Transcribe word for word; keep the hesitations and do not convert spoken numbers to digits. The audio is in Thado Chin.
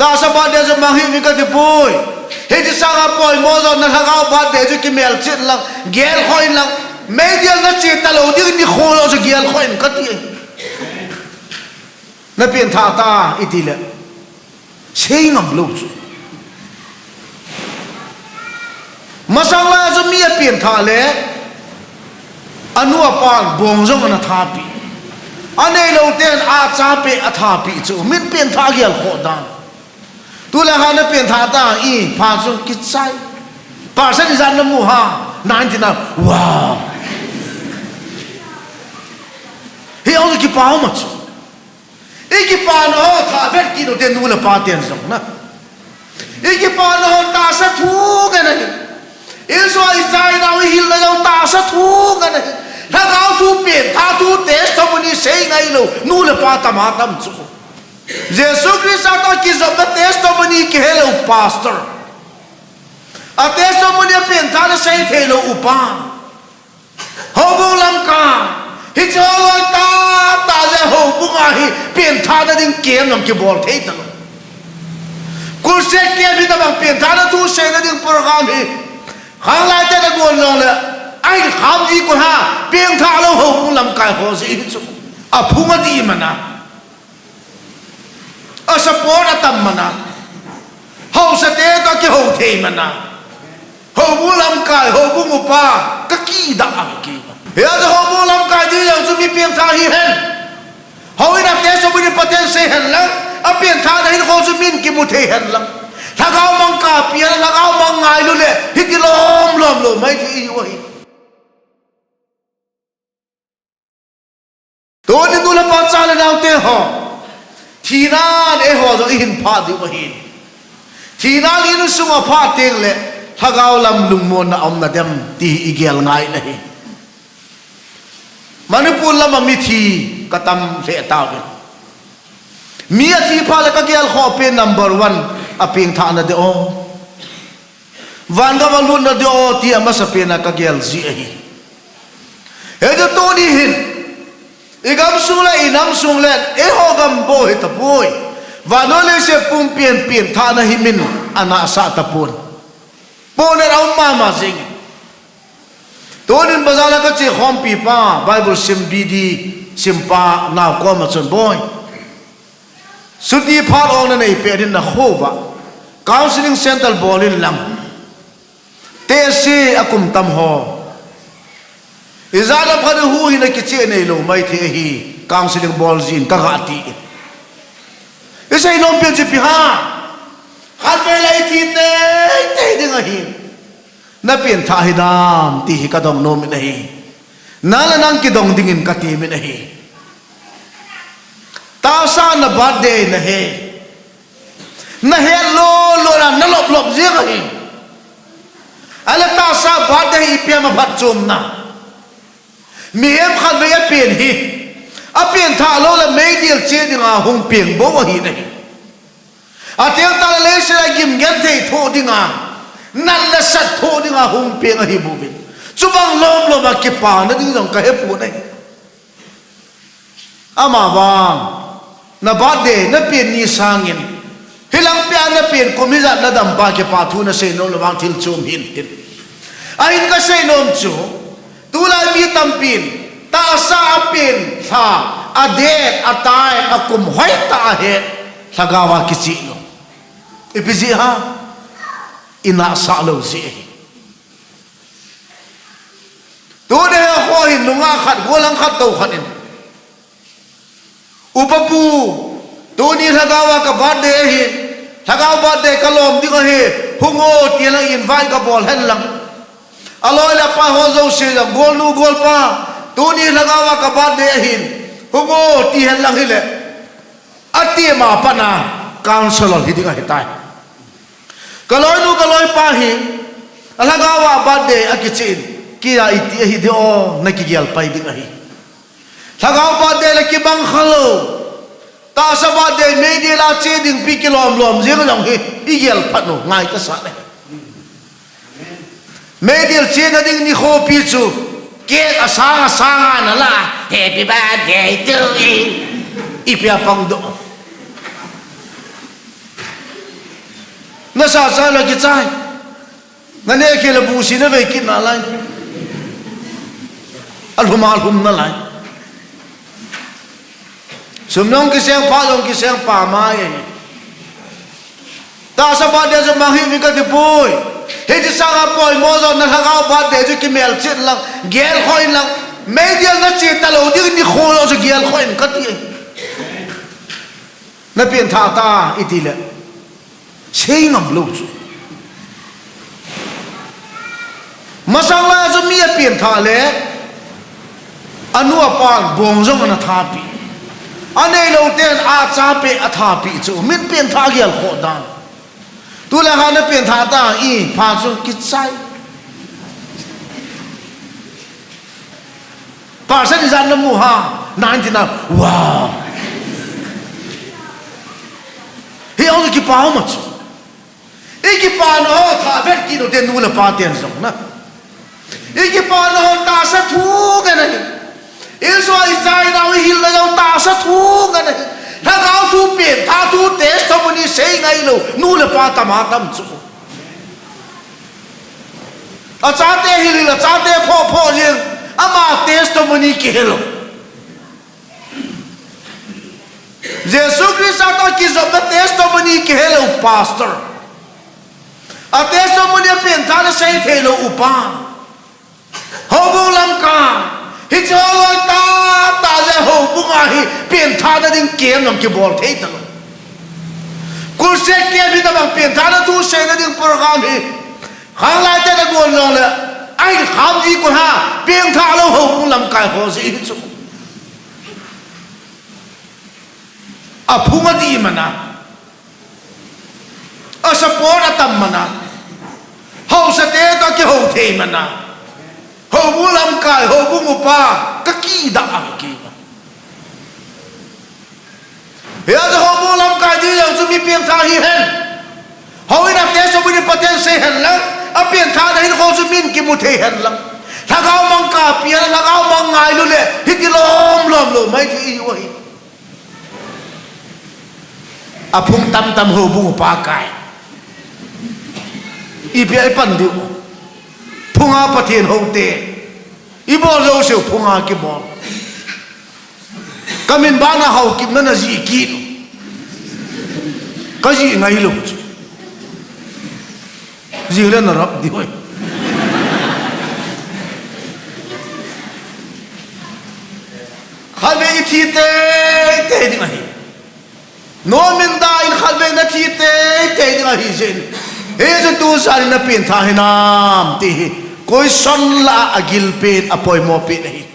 Tahsa birthday chu mang hih uvin kati poi. Hiche sanga poimo jong na lhagao birthday chu kimelchih in lang, gelkhoh in lang, meidil nache talou ding nikho jong chu gelkhoh in kati. Na pengthah ta iti le, sei ngam lou chu. Masang lai a chu mi apengthah le, anu apan bong jong ana thapeh. Aneilou ten achapen athapeh chu. Min pengthah gelkhoh dan. Tulai a na pengthah ta ipha chu kichai. Percent ijat namu ham? Ninety nine. Wow. Hijong chu kipah um a chu. Ikipana ho thah vet kit u hite nu le pa ten jong na. Ikipana ho tahsa thu ngen ahi. Insung a ichai nau ihilna jong tahsa thu ngen ahi. Lhagao thu, pengthah thu, testimony sei ngailou nu le pa tam a tam chu. Jesu Christa toh kijopna testimony kihelou pastor. A testimony a pengthahna sei theilou upa. Houbung lamkai. Hiche ho loi tahtah jeh a houbung a hi pengthahna ding camp jong kibol thei talou. Crusade camp hitobang pengthahna thu seina ding program hi khanglai ten agon jongle, ahin kham ji koi ham, pengthah lou houbung lamkai ho jeh hi chu. Aphung adih man a. A support atam man a. Haosate toh kihou thei man a. Houbung lamkai, houbung upa, kakidah a kei. Hijeh a houbung lamkai ding jong chu mi pengthah hihen. Houin a testimony Pathen sei hen lang, apengthahna hinkho chu min kimu thei hen lang. Lhagao mang kapi a, lhagao mang ngailu le, hiti lom lom lou mai thei ihiu ahi. Tuni nu le pa, cha le nao te ho, thinan eiho jong ihin phah diu ahi. Thinan insung a phah teng le lhagao lam lungmonna aum nadem ti hi igel ngai in ahi. Manipur lam a mithi katam lheh tauvin. Mi athi phat le kagelkhoh pen number one a pengthahna deh o. Vangam a lutna deh o ti amasapen a kagel ji ahi. Hijeh a tuni hin, igamsung le inamsung le, eiho gam bou hitapoi. Vannoi leiset pumpi a pengthahna hi min anahsah tapon. Ponen aum mama jeng. Tunin bazar a kache khompi pa, Bible sim B D simpa nao koma chun, boi, chuti phat ong nanei peh din nakho uva counseling center bol in lang. Tehse akum tam ho. Ijat a phat huhhingna kicheh neilou maithei ahi, counseling bol jin kaga tin. Isei nom pen chu ipi ham. Khatvei le ithi teitei ding ahi. Na pengthah hidam ti hi kadong nom in ahi. Nang le nang kidong dingin katem in ahi. Tahsa na birthday nahe. Nahet lou lou a nalop lop jeng ahi. Ahile tahsa birthday hi ipi ham aphatchomna. Mihem khatvei apen hi, apengthah lou le meidil che dinga hung peng bou ahi nahi. Ateng tah le leiset a gim genthei thoh dinga, nat le sat thoh dinga hung peng ahi bouvin. Chubang lom lom a kipana ding jong kahepon ahi. Amavang, na birthday, na pen ni sangin, hilang pia na pen kum hijat nadam pa kipa thu nasei nom le vang thil chom hinte. Ahin kasei nom chu, tulai mi tampin tahsa apen lha, adet, atai, akum hoitah ahet, lhagao a kicheh lou. Ipi jeh ham? Inahsah lou jeh ahi. Tuni hi kho hin nungah khat, gollhang khat, tou khat in, Upa pu, tuni lhagao a ka birthday ahi, lhagao birthday kalom ding ahi, hung o ti lang invite kabol hen lang. Aloi le apai ho jouse jong, golnu golpa, tuni lhagao a ka birthday ahi, hung o ti hen lang hile. Ati ma pat na counselor hi ding ahitai. Ka loinu ka loipa hi, alhagao a birthday akichen, kei a iti ahi ding o, nakigel pai ding ahi. Lhagao birthday le kibang khalou. Tahsa birthday meidil a che ding pi kilom lom jeng jong hi, igel phat u ngai kasa le. Meidil chena ding nikho pi chu, cake asang asang a nala, happy birthday to you. Ipi a pang doh. Nasa cha la kichai. Naneh khel a busi navei kit nalai. Alhum alhum nalai. Sum jong kiseng, pha jong kiseng, pamai. Tahsa birthday chu mang hih un kati poi. Hiche sanga poimo jo na lhagao birthday chu kimelchih in lang, gelkhoh in lang. Meidil nache talou ding nikho jo chu gelkhoh in kati. Napengthah ta iti le. Seingam lou chu. Masang lai a chu mi apengthah le, anu apan bong jong ana thapeh. Aneilou ten achapeh athapeh chu. Min pengthah gelkhoh dan. Tulai a napengthah ta ipha chu kichai. Pastor ijat namu ham, ninety-nine. Wow. Hijong chu kipa um a chu. Ikipana ho tha vet kit u te nu le pa ten jong na. Ikipana ho tahsa thu ngen ahi. Insung a ichai nau ihilna jong tahsa thu ngen ahi. Lhagao thu, pengthah thu, testimony sei ngailou nu le pa tam atam chu. Achate hilhil, achate phohphoh jeng, ama testimony kihelou. Jesu Christa toh kijopna testimony kihelou pastor. A testimony a pengthahna seitheilou upa. Houbung lamkai. Hiche ho loi tahtah jeh a houbung a hi pengthahna ding camp jong kibol thei talou. Crusade camp hitobang pengthahna thu seina ding program hi khanglai ten agon jongle, ahin kham ji kon ha, pengthah lou houbung lamkai ho jeh hi chu. Aphung adih man a, a support atam man a, haosate toh akihou thei man a, houbung lamkai, houbung upa, kakidah a keima. Hijeh a chu houbung lamkai ding jong chu mi pengthah hihen. Houin a testimony Pathen sei hen lang, apengthahna hinkho chu min kimu thei hen lang. Lhagao mang kapia, lhagao mang ngailu le, hiti lom lom lou mai thei ihiu ahi. Aphung tamtam houbung upa kai. Ipi a ipan diu. Phunga Pathen houte. Ibol jouseu phunga kibol. Kamin bana Haokip na najih kit u. Kajih ngailou chu. Jih le narap diu ahi. Khatvei ithi teitei ding ahi. Nomin da in khatvei nathi teitei ding ahi jeh in. Hichu tujan in napengthah hinam ti hi question lah a agil pen, apoimo pen ahi.